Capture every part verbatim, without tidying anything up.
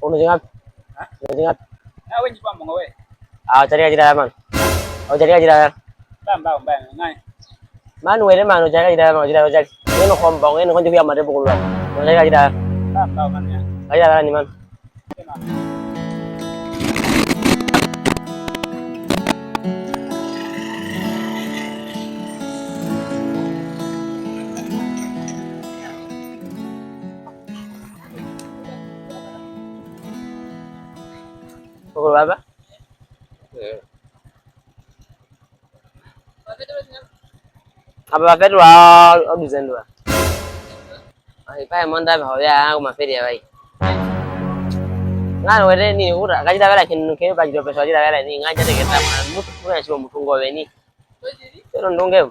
Ono jingapi? Hah? Ono jingapi? Na we nji pambo nga we. Ah, ojatika jira ya, man. Ojatika jira ya. Mba, mba, mba, ngai. Man, were man, ojatika jira ya, man, ojatika, ojatika. Ngeno kombo, ngeno konjo kuya mate bukulu. Ojatika jira ya. Mba, mba, man, ya. Jira ya ni, man. Bukulu baba? Ee. Aba bafeti wa, wa duzendo wa. Ai, pae monda ba hoya, aku mafeti ya bai. Ngai were ni ura, kajira bela kin ke ba jiro peso jira bela ni, ngai jate keta ma, mutu kuna sio mutungo beni. Pero ndonge.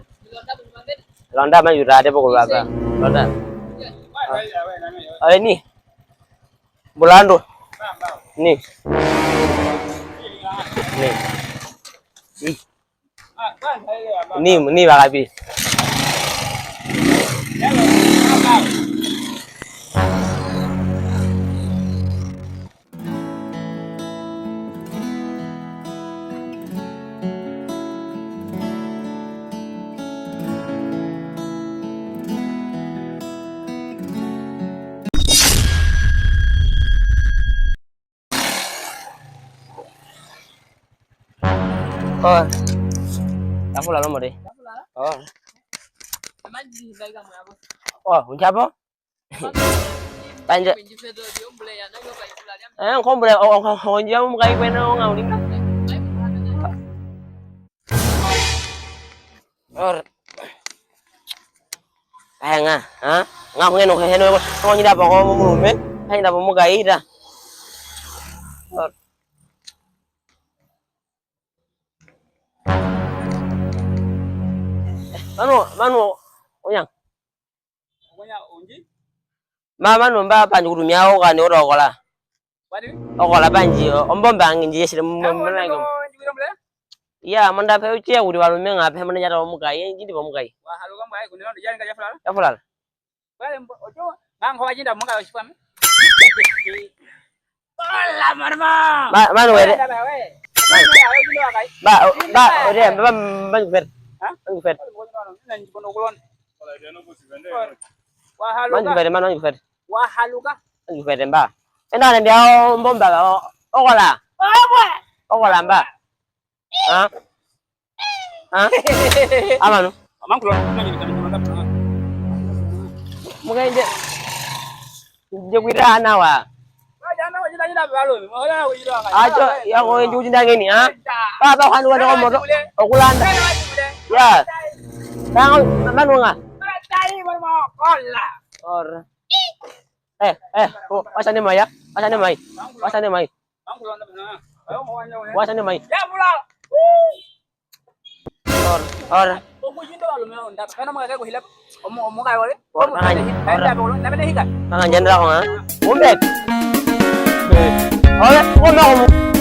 Londa ma yura de bukulu baba. Londa. Ai ni. Bulando. Ni. Ni. Ni, ni bakabi. Oh. Tafulala omode. Tafulala? Oh. Oh, unjabo? Panje. Eh, nkombule, o, o, o, onjia mu mukai kwene onga ulinga. Or. Aya nga, ha? Nga kungeno heno ko nyida boko mulume, ha nyida bo mukai ita. Or. Manu, manu, onyang. Ma, manu mba panji kutumia oka ni ota okola. Okola panji, ombomba nginji yesile m-, m-, mlango. Iya, monda pe uche kuti walume nga pe monda nyata omukai, ye njindi omukai. Tafulala. Hola, marma. Ba, manu were. Ba, ba, ore, ba, ba, ba, ba, ba, ba. Manu were, manu were. Wahaluka. Manu were mba. Enda nende ao mbomba, o, okola. Okola mba. Ha? Ha? Amanu. Mukenje. Nje kwira ana wa. Acho, yako nje kujinda ngeni, ha? Baba kwani watu kwa moto, okulanda. Ya. Tango, manu nga. Ora. Eh, eh, o, wasa ne mai, ya? Wasa ne mai. Wasa ne mai. Wasa ne mai. Or, or. Or, nanga, or. Nanga jandra ko, ha? Umbe. Or, ko ma ko.